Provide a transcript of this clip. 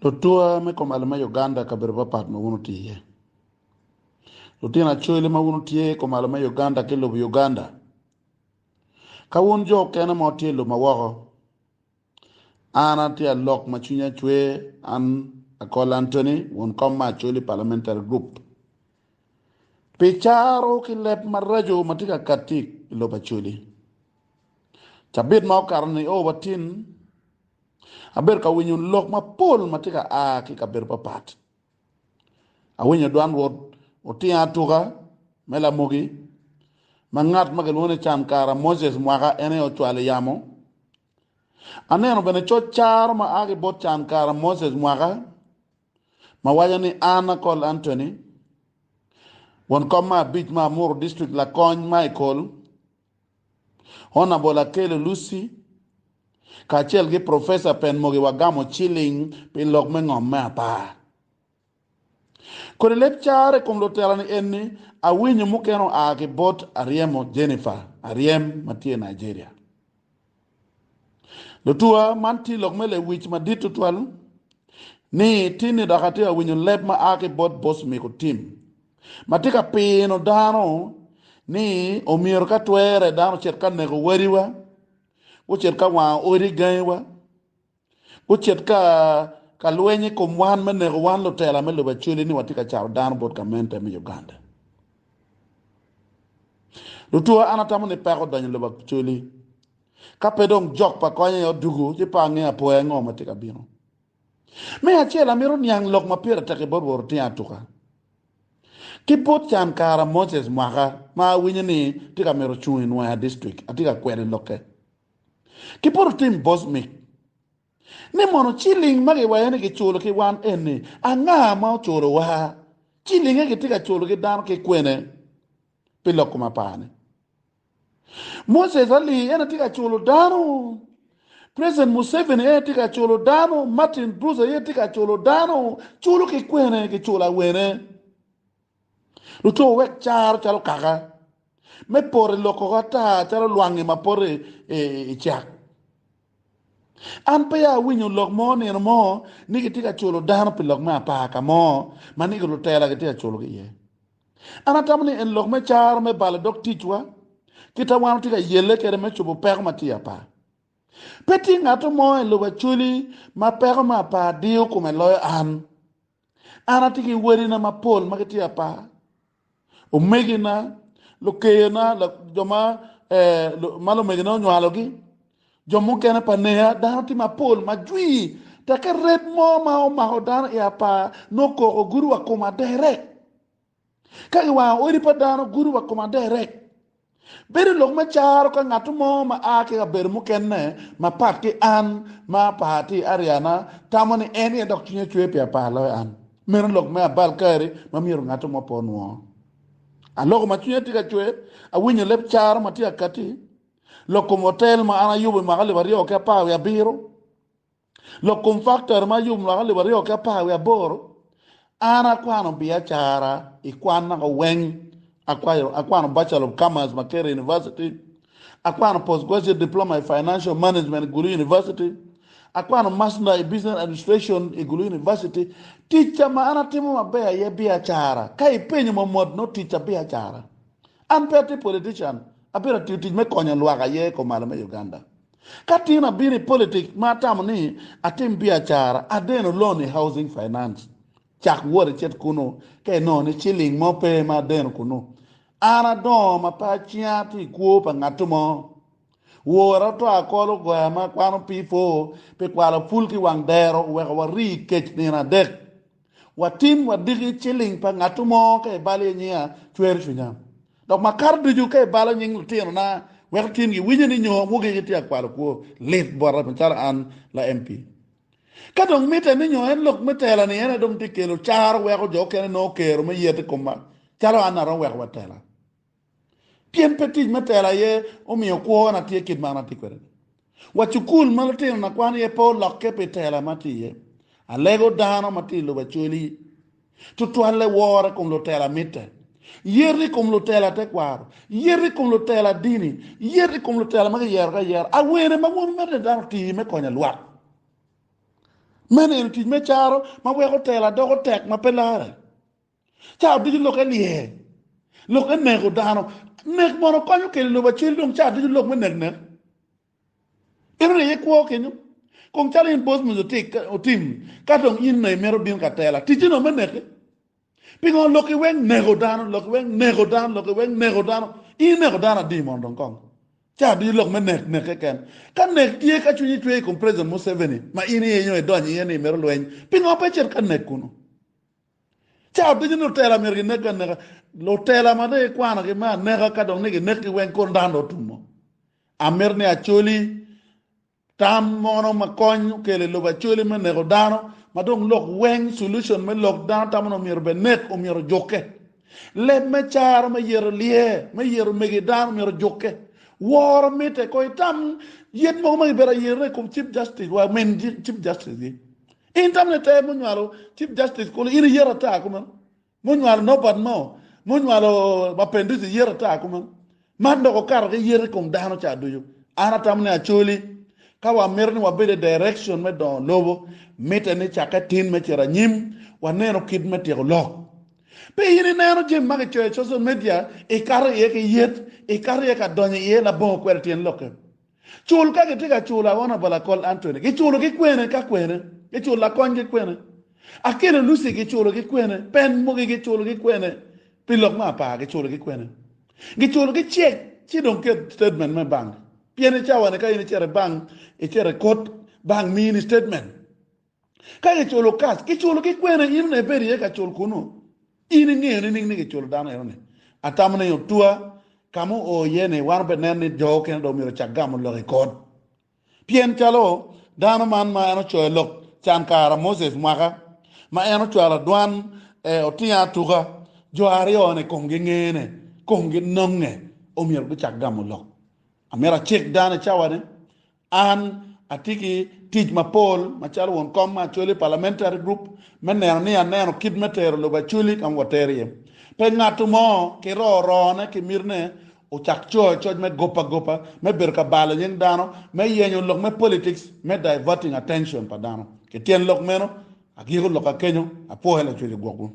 Lutua me kom-alo me Uganda kabedo papat ma wun wutye iye. Lutino Acholi ma wun wutye i kom-alo me Uganda ki lobo Uganda. Ka wun jo okene ma wutye i lobo ma woko, an atye alok ma cwinya cwer, an Akol Anthony, won kom me Acholi Parliamentary Group. Pi caro ki leb maraco ma tye ka katti i lobo Acholi. Cabit ma okato ni o watin, Abedo ka winyo lok mapol ma tye ka a ki i kabedo papat. Awinyo dwan Rwot otinga atuka me lamogi, ma ngat ma kilwongo ni Cankara Moses Mwaka en aye ocwalo i yamo. Aneno bene coc caro ma a ki bot Cankara Moses Mwaka ma waco ni an Akol Anthony, won kom me abic me Amuru District Lakony Michael, Honourable Akello Lucy kacel ki Professor Penmogi wagamo ciling pi lok me ngom me apar. Kodi leb caro i kom lutela ni eni awinyo mukene oa ki bot Aryemo Jennifer Aryem ma tye i Nigeria. Lutuwa man tye lok me lewic madit tutwal ni tini dok atye ka winyo leb ma a ki bot Bosmic Otim ma tye ka pino dano ni omyero ka twere dano ocit ka neko wadiwa, gucit ka wango odi gangiwa, gucit ka ka lweny i kom wan me neko wan lutela me lobo Acholi ni watye ka cato dano bot gamente me Uganda. Lutuwa an atamo ni peko odonyo i lobo Acholi. Ka pe dong jok pa kony aye odugu ci pe angeyo apoya ngo ma tye ka bino. Me acel amito niang lok ma pire tek i bot Rwot otinga atuka. Ki bot can kara Moses Mwaka ma awinyo ni tye ka mito cung i Nwoya District, atye ka kwedo lokke. Ki bot otim Bosmic ni mono ciling ma giwaco ni giculo ki wan eni anga ma oculo wa? Cilinge gitye ka culo ki dano ki kwene pi lok kom apar-ni? Moses Ali en tye ka culo dano. President Museveni en tye ka culo dano. Martin Bruce aye tye ka culo dano. Culo ki kwene ki culo awene. Luto wek caro calo kaka me poto i loko ata calo lwangi ma poto i cak. An peya awinyo lok mo nino mo ni gitye ka culo dano pi lok me apar ka mo ma ni lutela gitye ka culogi iye. An atamo ni en lok me caro me balo dog ticwa kita wan watye ka yelle kwede me cobo peko ma tye i apar. Pe tye ngat mo i lobo Acholi ma peko me apar diyo kome loyo an. An atye ki wadina mapol ma gitye i apar, omegina, lukeyona, jo ma ma lumegina onywalogi, jo mukene pa neya, dano tye mapol ma jwi tekke ret mo ma omako dano i apar nongo koko gudo wa koma derek. Ka giwango odi pa dano gudo wa koma derek. Bedo lok me caro ka ngat mo ma a ki kabedo mukene mapat ki an ma apar tye i ariana tamo ni en aye dok cwinye cwer pi apar loyo an. Meno lok me abal kari ma myero ngat mo pe onwo. Aloko ma cwinya tye ka cwer, awinyo leb caro ma tye akati, lok kom otel ma an ayubo i mwaka alip aryo ki apar wiye abiro, lok kom faktori ma ayubo mwaka alip aryo ki apar wiye aboro. An akwano biacara i kwan naka weng, akwayo, akwano Bachelor of Commerce Makerere University, akwano Postgraduate Diploma i Financial Management i Gulu University, akwano Master i Business Administration i Gulu University. Ticca ma an atimo maber aye biacara. Ka ipenyo mamot nongo ticca biacara. An pe atye politician, abedo atiyo tic me konyo lwak aye i kom malo me Uganda. Ka tin abino i politic ma atamo ni atim biacara, adeno loan i housing finance. Cak wot icit kunu ka inongo ni ciling mo pe ma adeno kunu. An adongo ma pe acinga tye i kwo pa ngatto mo. Wora oto akol ogoya ma akwano P4 pi kwalo pul ki wang dero oweko warii kec nino adek. Watim wadiki ciling pa ngatto mo ka ibalo iye nyinga cwero cwinya. Dok makato ducu ka ibalo nying lutinona weko tin giwinyo ni nyo awogi gitye ka kwalo kwo lit bota macalo an la MP. Ka dong mitte ni nyo en lok me tela ni en aye dong tye kelo caro weko jo okene nongo kero me yet i koma calo an aromo weko wa tela. Pien pe tic me tela aye omiyo kwona tye kit ma an atye kwede. Wa cukul ma lutino na kwano iye pe olokke pi tela ma atye iye. Alego dano ma tye i lobo Acholi tutwalle woro i kom lutela mitte. Yer i kom lutela tekwaro, yer i kom lutela dini, yer i kom lutela ma kiyerogi ayera. Awene ma wun mito ni dano oti me konyo lwak? Meno eni tic me caro ma weko tela doko tek ma pe lare. Cawa ducu lokke lyer, lokke neko dano. Nek mono konyo kelo lobo acel dong cawa ducu lok me nek nek. Ento aye kwo kenyo. Kong calo in Bosmos otim ka dong in onongo imito bino ka tela, ticci onongo me neki. Pingo lokki weng neko dano, lokki weng neko dano, lokki weng neko dano. In ineko dano adi mono dong kong? Ca ducu lok me nek nek keken. Ka nek tye ka cwinyi cwer i kom President Museveni ma in iyenyo idonyo iye ni imito lweny, pingo pe icit ka nek kunu? Ca ducu ni lutela myero ginekgi aneka. Lutela ma dong ikwanogi me aneka ka dong ni ginekgi weng kono dano dong otumo. Amito ni Acholi tam mono ma kony okelo i lobo Acholi me neko dano ma dong lok weng solution me lok dano tamo ni omyero bed nek omyero ojukke. Leb me caro me yeto lye me yeto megi dano myero ojukke. Woro mitte ko itam yet mogo ma gibedo ayerone i kom Chief Justice wa min Chief Justice gi. In tam ni te munywalo Chief Justice kulu in iyeto ata kumeno? Munywalo Norbert Mao, munywalo Mapenduzi iyeto ata kumeno? Man dok okato ki yet i kom dano ca ducu. An atamo ni Acholi, ka wamito ni wabed i direction me dongo lobo, mitte ni cakke tin me cito anyim, waneno kit me tyeko lok. Pe in ineno jami ma kicoyo i social media, ikato iye ki yet, ikato iye ka donyo iye labongo kwede tyen lokke. Cul ka gitye ka culo Honourable Akol Anthony, giculo ki kwene ka kwene? Giculo lakony ki kwene? Akelo Lucy giculo ki kwene? Pen mugi giculo ki kwene? Pi lok me apar giculo ki kwene? Giculo ki cek ci dong ket statement me bank. Pien i cawa ni ka in icito i bank, icito i court, bank mini statement. Ka giculo cash, giculo ki kwene? In onongo ibedo iye ka cul kunu? In ingeyo nining ni giculo dano enoni? Atamo ni otwa ka ma oo iye ni wan obe nen ni jo okene dong myero ocak gamo lok i kot. Pien calo dano man ma en ocoyo lok can kara Moses mwaka ma en ocwalo adwan e otinga atuka, jo aryone komgi ngene, komgi nonge, omyero gucak gamo lok. Amito acik dano i cawa ni An atye ki tic mapol macalo won kom me Acholi Parliamentary Group me neno ni aneno kit me tero lobo Acholi ka ma watero iye. Pe ngat mo ki roo roone ki mitine ocak coyo coc me gopa gopa me bedo ka balo nying dano me yenyo lok me politics me diverting attention pa dano. Ki tyen lok meno, agiko lok akenyo, apwoyo Lacwec ogwokwu.